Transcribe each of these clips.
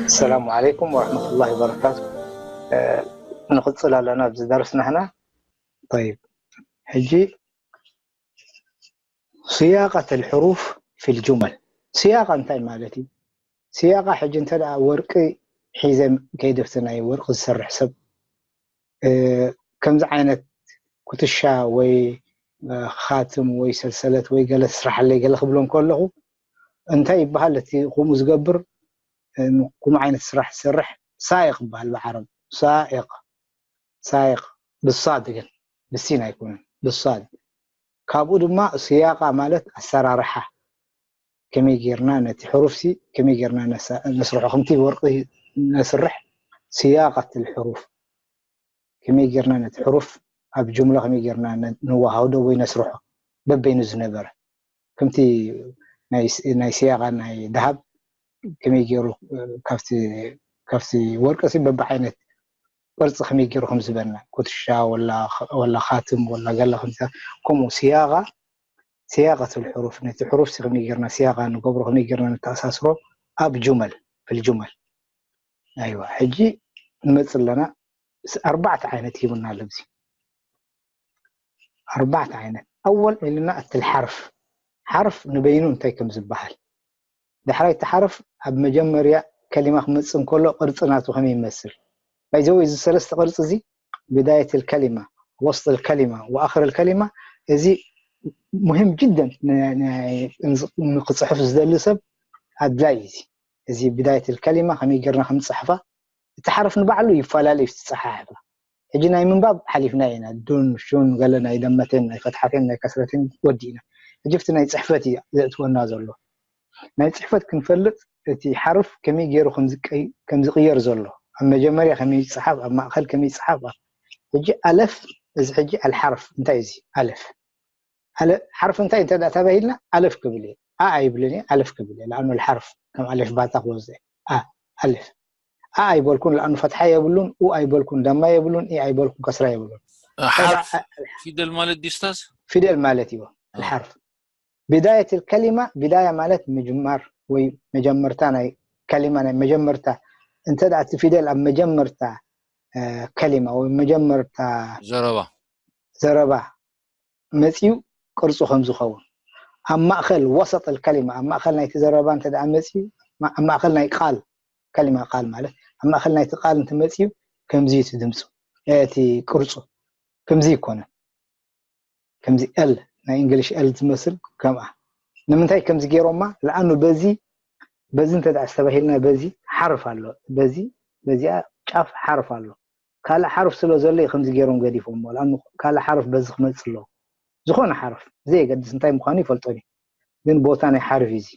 السلام عليكم ورحمة الله وبركاته. نقص لنا بزدرس نحن. طيب، حجي صياغة الحروف في الجمل. صياغة እንታይ ማለት እዩ? صياغة ሕጂ እንተ ደኣ ወርቂ ሒዘ ከይደ ኣብቲ ናይ ወርቂ ዝሰርሕ ሰብ ከምዚ ዓይነት ኩትሻ ወይ ካትም ወይ ሰልሰለት ወይ ገለ ትስራሓለይ ገለ ክብሎ እንከለኹ እንታይ ይበሃል? እቲ ከምኡ ዝገብር ከምኡ ዓይነት ስራሕ ዝሰርሕ ሳይቕ ይበሃል ብዓረብ። ሳይቕ ሳይቕ ብሳድ ግን ብሲን ኣይኮነን ብሳድ። ካብኡ ድማ ስያቃ ማለት ኣሰራርሓ ከመይ ጌርና ነቲ ሕሩፍሲ ከመይ ጌርና ነስርሖ ከምቲ ወርቂ ነስርሕ ስያቃት ሕሩፍ ከመይ ጌርና ነቲ ሕሩፍ ኣብ ጅምላ ከመይ ጌርና ንወሃውዶ ወይ ነስርሖ በበይኑ ዝነበረ ከምቲ ናይ ስያቃ ናይ ደሃብ ከመይ ገይሩ ካብቲ ወርቅሲ በብዓይነት ቅርፂ ከመይ ገይሩ ከም ዝበልና ኩትሻ ወላ ካትም ወላ ገለ ከም ከምኡ ስያቃ ስያቀት ሕሩፍ ነቲ ሕሩፍ ከመይ ገይርና ስያቃ ንገብሮ ከመይ ገይርና ነተኣሳስሮ ኣብ ጁመል ፍልጁመል ኣይዋ ሕጂ ንመፅ ኣለና ኣርባዕተ ዓይነት ሂቡና ኣለዚ ኣርባዕተ ዓይነት ኣወል ኢልና እቲ ሓርፍ ሓርፍ ንበይኑ እንታይ ከም ዝበሃል ዳሕራይ እቲ ሓርፍ ኣብ መጀመርያ ከሊማ ክመፅእ እንከሎ ቅርፂ ናቱ ከመይ ይመስል ባይዘው እዚ ሰለስተ ቅርፂ እዚ ብዳየት ከሊማ ወስጥ ከሊማ ወኣኽር ከሊማ እዚ ሙሂም ጅደን ንክፅሕፍ ዝደሊ ሰብ ኣድላይ እዚ እዚ ብዳየት ከሊማ ከመይ ጌርና ከምፅሕፋ እቲ ሓርፍ ንባዕሉ ይፈላለ እዩ ዝፀሓሕፋ ሕጂ ናይ ምንባብ ሓሊፍና ኢና ዱን ሹን ገለ ናይ ደመቴን ናይ ፈትሓቴን ናይ ከስረቴን ወዲእና ሕጂ ፍቲ ናይ ፅሕፈት እዩ ዘእትወና ዘሎ ናይ ፅሕፈት ክንፈልጥ እቲ ሓርፍ ከመይ ገይሩ ከም ዝቅየር ዘሎ ኣብ መጀመርያ ከመይ ይፅሓፍ ኣብ ማእከል ከመይ ይፅሓፍ ሕጂ ኣለፍ እዚ ሕጂ ኣልሓርፍ እንታይ እዚ ኣለፍ ሓርፍ እንታይ እንተ ተባሂልና ኣለፍ ክብል እየ ኣ ኣይብልን እየ ኣለፍ ክብል እየ ለኣኑ ሓርፍ ከም ኣለፍ ባታ ክወስደ ኣለፍ ኣ ኣይበልኩን ለኣኑ ፈትሓ የብሉን ኡ ኣይበልኩን ደማ የብሉን ኢ ኣይበልኩን ከስራ የብሉን ሓርፍ ፊደል ማለት ዲስታስ ፊደል ማለት እዩ ሓርፍ ቢዳየት ከሊማ ቢዳያ ማለት ምጅማር ወይ መጀመርታ ናይ ከሊማ ናይ መጀመርታ እንተ እቲ ፊደል ኣብ መጀመርታ ከሊማ ወይ መጀመርታ ዘረባ ዘረባ መፅዩ ቅርፁ ከም ዝኸውን ኣብ ማእኸል ወሰጥ ከሊማ ኣብ ማእኸል ናይቲ ዘረባ እንተ መፅዩ ኣብ ማእኸል ናይ ቃል ከሊማ ቃል ማለት ኣብ ማእኸል ናይቲ ቃል እንተ መፅዩ ከምዚ እቲ ድምፁ እቲ ቅርፁ ከምዚ ይኮነ ከምዚ ኤል ናይ እንግሊሽ ኤል ዝመስል ከምኣ ንምንታይ ከምዚ ገይሮማ ለኣኑ በዚ በዚ እንተ ዝተባሂልና በዚ ሓርፍ ኣሎ በዚ በዚኣ ጫፍ ሓርፍ ኣሎ ካልእ ሓርፍ ስለ ዘሎ እዩ ከምዚ ገይሮም ገዲፎሞ ለኣኑ ካልእ ሓርፍ በዚ ክመፅ ኣለዎ ዝኾነ ሓርፍ ብዘየገድስ እንታይ ምዃኑ ይፈልጦ ግን ቦታ ናይ ሓርፍ እዩ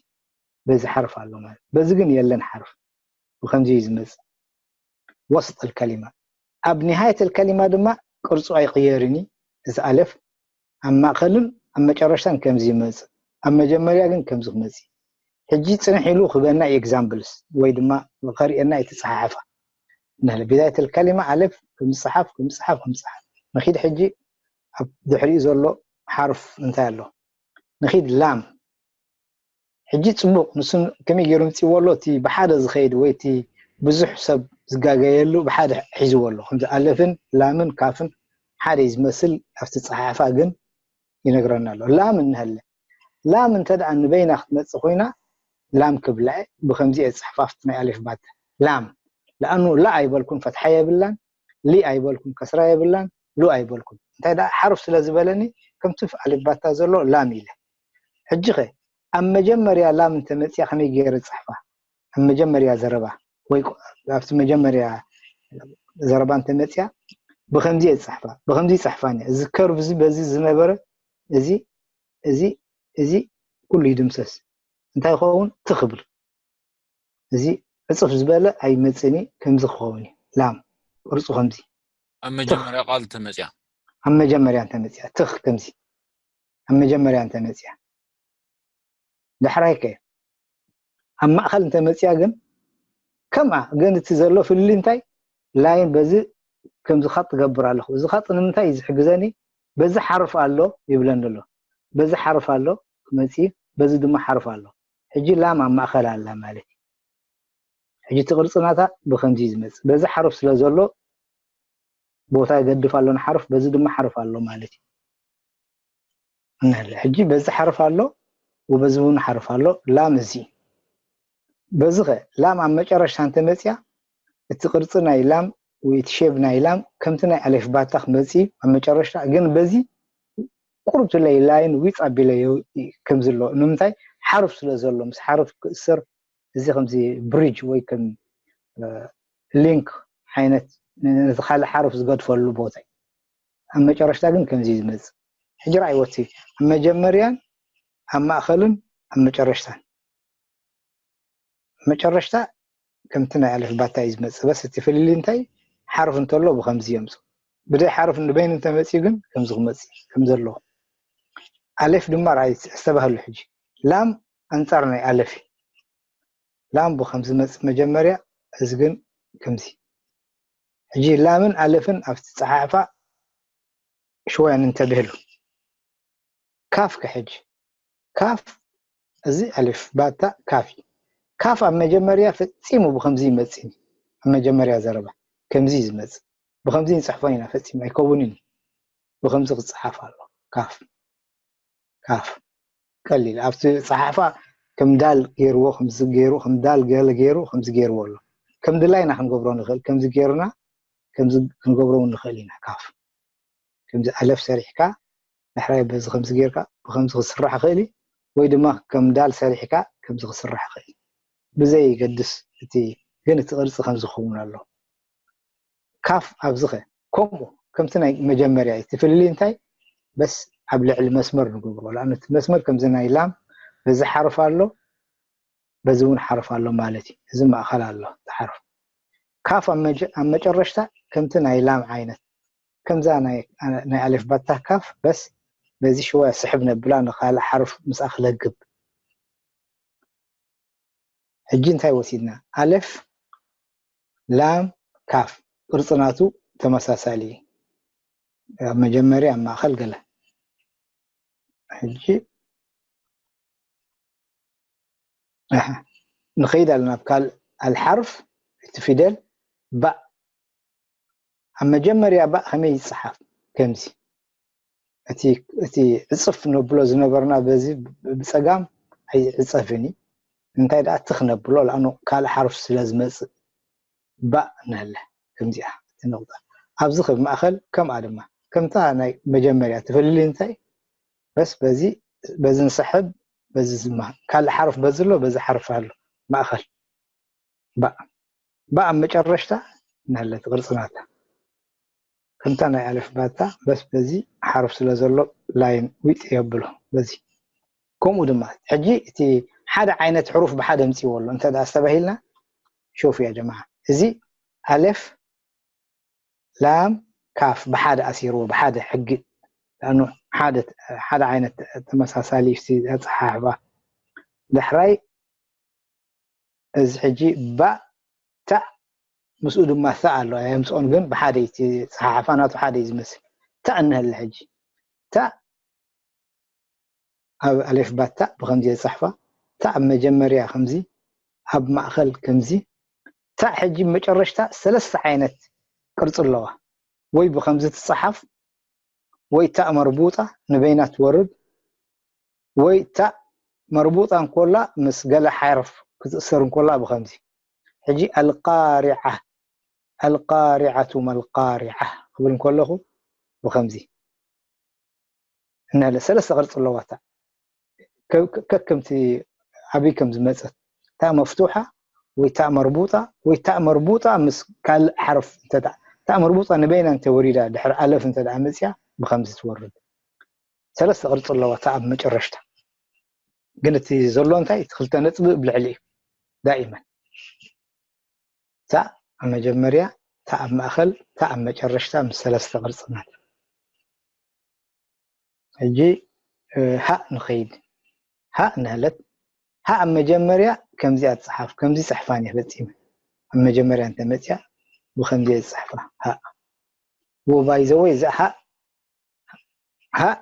በዚ ሓርፍ ኣሎ ማለት በዚ ግን የለን ሓርፍ ብከምዚ እዩ ዝመፅእ ወስጥ ከሊማ ኣብ ኒሃየት ከሊማ ድማ ቅርፁ ኣይቅየርን እዩ እዚ ኣለፍ ኣብ ማእኸልን ኣብ መጨረሽታን ከምዚ ይመፅእ ኣብ መጀመርያ ግን ከምዚ ክመፅእ ሕጂ ፅንሕ ኢሉ ክበና ኤግዛምፕልስ ወይ ድማ ከርእየና የተፀሓሕፋ ንህለ ቢዳየት ከሊማ ኣለፍ ክምፅሓፍ ክምፅሓፍ ክምፅሓፍ ንኪድ ሕጂ ኣብ ድሕሪኡ ዘሎ ሓርፍ እንታይ ኣሎ ንኪድ ላም ሕጂ ፅቡቅ ንሱ ከመይ ገይሩ ምፅዎ ኣሎ እቲ ብሓደ ዝኸይድ ወይ እቲ ብዙሕ ሰብ ዝጋገየሉ ብሓደ ሒዝዎ ኣሎ ከምዚ ኣለፍን ላምን ካፍን ሓደ እዩ ዝመስል ኣብቲ ፀሓሕፋ ግን ይነግረና ኣሎ ላም እንሀለ ላም እንተ ደኣ ንበይና ክትመፅእ ኮይና ላም ክብላ ብከምዚ እየ ዝፅሕፋ ኣብቲ ናይ ኣሌፍ ባታ ላም ለኣኑ ላ ኣይበልኩን ፈትሓ የብላን ሊ ኣይበልኩን ከስራ የብላን ሉ ኣይበልኩን እንታይ ደኣ ሓሩፍ ስለ ዝበለኒ ከምቲ ኣሌፍ ባታ ዘሎ ላም ኢለ ሕጂ ኸ ኣብ መጀመርያ ላም እንተመፅያ ከመይ ገይረ ዝፅሕፋ ኣብ መጀመርያ ዘረባ ወይ ኣብቲ መጀመርያ ዘረባ እንተመፅያ ብከምዚ እየ ዝፅሕፋ ብከምዚ ይፅሕፋኒ እዚ ከርብ እዚ በዚ ዝነበረ እዚ እዚ እዚ ኩሉ ይድምሰስ እንታይ ይኸውን ትኽብል እዚ ዕፅፍ ዝበለ ኣይመፅእን እዩ ከምዚ ክኸውን እዩ ላም ቅርፁ ከምዚ ኣብ መጀመርያ ቃል እንተመፅያ ኣብ መጀመርያ እንተመፅያ ትኽ ከምዚ ኣብ መጀመርያ እንተመፅያ ዳሕራይ ከ ኣብ ማእኸል እንተመፅያ ግን ከምኣ ግን እቲ ዘሎ ፍልልይ እንታይ ላይን በዚ ከምዚ ኻጥ እገብር ኣለኹ እዚ ኻጥ ንምንታይ እዩ ዝሕግዘኒ በዚ ሓርፍ ኣሎ ይብለኒ ኣሎ በዚ ሓርፍ ኣሎ ክመጽእ እዩ፣ በዚ ድማ ሓርፍ ኣሎ። ሕጂ ላም ኣብ ማእኸል ኣላ ማለት እዩ። ሕጂ እቲ ቅርጺ ናታ ብኸምዚ እዩ ዝመጽእ። በዚ ሓርፍ ስለ ዘሎ ቦታ ይገድፍ ኣሎ ንሓርፍ፣ በዚ ድማ ሓርፍ ኣሎ ማለት እዩ። እንሀለ ሕጂ በዚ ሓርፍ ኣሎ ወበዚ እውን ሓርፍ ኣሎ። ላም እዚ በዚ ኸ ላም ኣብ መጨረሽታ እንተመፅያ እቲ ቅርፂ ናይ ላም ወይ እቲ ሼብ ናይ ላም ከምቲ ናይ ኣሌፍ ባታ ክመፅእ እዩ ኣብ መጨረሽታ። ግን በዚ ቁርብ ትለይ ላይን ዊፅ ኣቢለዮ ከም ዘሎ ንምንታይ ሓርፍ ስለ ዘሎ ምስ ሓርፍ ክእሰር እዚ ከምዚ ብሪጅ ወይ ከም ሊንክ ዓይነት ነቲ ካልእ ሓርፍ ዝገድፈሉ ቦታ እዩ። ኣብ መጨረሽታ ግን ከምዚ እዩ ዝመፅእ። ሕጂ ረኣይዎ እቲ ኣብ መጀመርያን ኣብ ማእኸልን ኣብ መጨረሽታን መጨረሽታ ከምቲ ናይ ኣለፍ ባታ እዩ ዝመፅእ። በስ እቲ ፍልልይ እንታይ ሓርፍ እንተሎ ብከምዚ የምፁ። ብደይ ሓርፍ ንበይኑ እንተመፅኡ ግን ከምዚ ክመፅእ ከም ዘለዎ ኣሌፍ ድማ ራእይ ዝተባህሉ ሕጂ ላም ኣንፃር ናይ ኣለፍ እዩ። ላም ብከምዚ መፅእ መጀመርያ እዚ ግን ከምዚ ሕጂ ላምን ኣለፍን ኣብቲ ፀሓዕፋ ሽወያን እንተብህሉ ካፍ ከሕጂ ካፍ እዚ ኣሌፍ ባታ ካፍ እዩ። ካፍ ኣብ መጀመርያ ፈፂሙ ብከምዚ ይመፅእ እዩ። ኣብ መጀመርያ ዘረባ ከምዚ እዩ ዝመፅእ። ብከምዚ ንፅሕፎ ኢና ፈፂሙ ኣይከውንን እዩ። ብከምዚ ክፀሓፍ ኣሎ ካፍ ካፍ ቀሊል ኣብቲ ፀሓሕፋ ከም ዳል ገይርዎ ከምዚ ገይሩ ከም ዳል ገለ ገይሩ ከምዚ ገይርዎ ኣሎ። ከም ድላይና ክንገብሮ ንኽእል ከምዚ ገይርና ከምዚ ክንገብሮ እውን ንኽእል ኢና። ካፍ ከምዚ ኣለፍ ሰሪሕካ ዳሕራይ በዚ ከምዚ ጌርካ ብከምዚ ክስራሕ ይኽእል እዩ ወይ ድማ ከም ዳል ሰሪሕካ ከምዚ ክስራሕ ይኽእል እዩ። ብዘይ ገድስ እቲ ግን እቲ ቅርፂ ከምዚ ክኸውን ኣሎ። ካፍ ኣብዚ ኸ ከምኡ ከምቲ ናይ መጀመርያ እዩ። እቲ ፍልልይ እንታይ በስ ኣብ ልዕሊ መስመር ንገብሮ። ንኣብነት እቲ መስመር ከምዚ ናይ ላም በዚ ሓርፍ ኣሎ በዚ እውን ሓርፍ ኣሎ ማለት እዩ። እዚ ማእኸል ኣሎ እቲ ሓርፍ። ካፍ ኣብ መጀ- ኣብ መጨረሽታ ከምቲ ናይ ላም ዓይነት ከምዛ ናይ ናይ ኣሌፍ ባታ ካፍ በስ በዚ ሽወያ ስሕብ ነብላ ንኻልእ ሓርፍ ምስኣ ክለግብ። ሕጂ እንታይ ወሲድና? ኣሌፍ ላም ካፍ ቅርፂ ናቱ ተመሳሳሊ እዩ። ኣብ መጀመርያ ኣብ ማእኸል ገለ ሕጂ ኣሓ፣ ንኸይድ ኣለና ኣብ ካልእ ኣልሓርፍ እቲ ፊደል ባእ ኣብ መጀመርያ ባእ ከመይ ይፅሓፍ? ከምዚ እቲ እቲ ዕፅፍ ነብሎ ዝነበርና በዚ ብፀጋም ኣይዕፀፍን እዩ። እንታይ ደኣ ትኽ ነብሎ ለኣኑ ካልእ ሓርፍ ስለ ዝመፅእ ባእ ንህለ ከምዚኣ እቲ ነቑጣ ኣብዚ ኸብ ማእኸል ከምኣ ድማ ከምታ ናይ መጀመርያ ትፈልሊ እንታይ በስ በዚ በዚ ንስሕብ በዚ ዝማ ካልእ ሓርፍ በዚ ኣሎ በዚ ሓርፍ ኣሎ ማእኸል ባእ ባእ ኣብ መጨረሽታ ናለቲ ቅርፂ ናታ ከምታ ናይ ኣለፍ ባታ በስ በዚ ሓርፍ ስለ ዘሎ ላይን ዊጥ የብሎ በዚ ከምኡ ድማ ሕጂ እቲ ሓደ ዓይነት ሕሩፍ ብሓደ ምፅዎ ኣሎ እንተ ኣስተባሂልና ሾፍ ያ ጀማ እዚ ኣለፍ ላም ካፍ ብሓደ ኣሲርዎ ብሓደ ሕጊ ኣኑ ሓደ ሓደ ዓይነት ተመሳሳሊ ኣፀሓሕባ ዳሕራይ እዚ ሕጂ ባእ ታእ ምስኡ ድማ ታ ኣሎ ኣየምፅኦን ግን ብሓደ እቲ ፀሓሓፋ ናቱ ሓደ እዩ ዝመስል ታ እንህለ ሕጂ ታ ኣብ ኣሌፍ ባታ ብከምዚ የፃሕፋ ታ ኣብ መጀመርያ ከምዚ ኣብ ማእኸል ከምዚ ታ ሕጂ መጨረሽታ ሰለስተ ዓይነት ቅርፂ ኣለዋ ወይ ብከምዚ ትፀሓፍ ወይ ታእ መርቡጣ ንበይና ትወርድ ወይ ታእ መርቡጣ እንኮላ ምስ ገለ ሓርፍ ክትእሰር እንኮላ ብከምዚ ሕጂ ኣልቃሪዓ ኣልቃሪዓቱ መልቃሪዓ ክብል እንከለኹ ብከምዚ እናለ ሰለስተ ቅርፂ ኣለዋ እታ ከከምቲ ኣበይ ከም ዝመፀት እታ መፍቱሓ ወይ እታ መርቡጣ ወይ እታ መርቡጣ ምስ ካልእ ሓርፍ እንተ እታ መርቡጣ ንበይና እንተ ወሪዳ ድሕሪ ኣለፍ እንተ መፅያ ብከምዚ ትወርድ ሰለስተ ቅርፂ ኣለዋ እታ ኣብ መጨረሽታ ግን እቲ ዘሎ እንታይ እቲ ክልተ ነጥቢ ብልዕሊ እዩ ዳኢመን እታ ኣብ መጀመርያ እታ ኣብ ማእኸል እታ ኣብ መጨረሽታ ምስ ሰለስተ ቅርፅናት ሕጂ ሃእ ንኸይድ ሃእ እናሃለት ሃእ ኣብ መጀመርያ ከምዚኣ ትፅሓፍ ከምዚ ፅሕፋን እየ ፈፂመ ኣብ መጀመርያ እንተመፅያ ብከምዚ እየ ዝፅሕፋ ሃእ ወባይዘወይ እዛ ሃእ ሃእ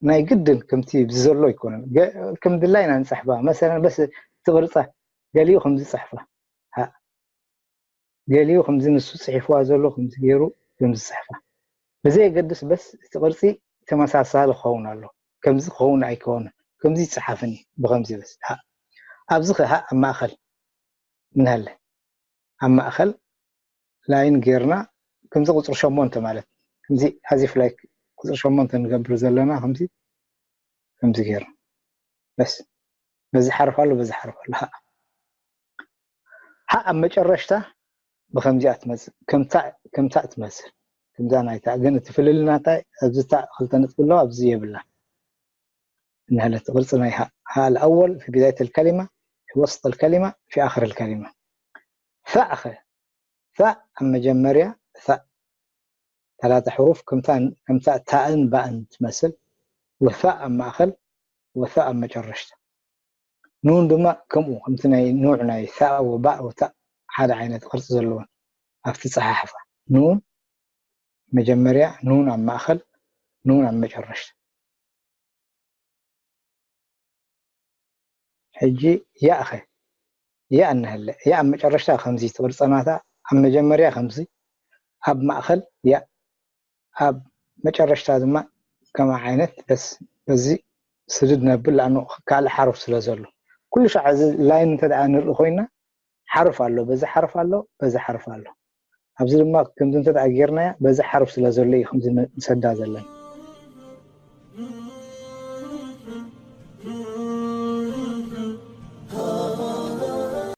ናይ ግድን ከምቲ ዘሎ ኣይኮነን። ከም ድላይና ንፅሕፋ። መሰለን በስ ትቕርፃ ገሊኡ ከምዚ ፅሕፋ፣ ገሊኡ ከምዚ ንሱ ፅሒፍዋ ዘሎ ከምዚ ገይሩ ከምዚ ፅሕፋ። ብዘየገድስ በስ እቲ ቅርፂ ተመሳሳሊ ክኸውን ኣሎ። ከምዚ ክኸውን ኣይከውንን፣ ከምዚ ይፅሓፍን እዩ ብከምዚ በስ። ኣብዚ ከ ኣብ ማእኸል ምንሃለ ኣብ ማእኸል ላይን ጌርና ከምዚ ቁፅሪ ሸሞንተ ማለት ከምዚ ኣዚፍ ላይክ ቁፅሪ ሸሞንተ ንገብር ዘለና ከምዚ ከምዚ ጌርና በስ በዚ ሓርፍ ኣሎ በዚ ሓርፍ ኣሎ ሃ ሃ ኣብ መጨረሽታ ብከምዚኣ ትመፅእ ከምታ ትመስል ከምዛ ናይታ ግን እቲ ፍልልናታይ ኣብዚ ታ ክልተ ነጥቢ ኣለዋ ኣብዚ የብላ እንሃለት ቅርፂ ናይ ሃ ሃ الأول في بداية الكلمة في وسط الكلمة في آخر الكلمة ثاء ኸ ثاء ኣብ መጀመርያ ثاء ثلاثة حروف ከምታ ከምታ ታእን ባእን ትመስል وثاء ኣብ ማእኸል وثاء ኣብ መጨረሽታ ኑን ድማ ከምኡ ከምቲ ናይ ኑዕ ናይ ثاء وباء وتاء ሓደ ዓይነት ቅርፂ ዘለዎን ኣብቲ ፀሓሕፋ ኑን መጀመርያ ኑን ኣብ ማእኸል ኑን ኣብ መጨረሽታ ሕጂ ያእ ኸ ያእ እንሀለ ያእ ኣብ መጨረሽታ ከምዚ ትቕርፀናታ ኣብ መጀመርያ ከምዚ ኣብ ማእኸል ያእ ኣብ መጨረሽታ ድማ ከማ ዓይነት በስ በዚ ስድድ ነብል ኣኑ ካልእ ሓሩፍ ስለ ዘሎ ኩሉ ሻዕ እዚ ላይን እንተ ንርኢ ኮይና ሓርፍ ኣሎ በዚ ሓርፍ ኣሎ በዚ ሓርፍ ኣሎ ኣብዚ ድማ ከምዚ እንተ ጌርናያ በዚ ሓርፍ ስለ ዘሎ እዩ ከምዚ ንሰዳ ዘለና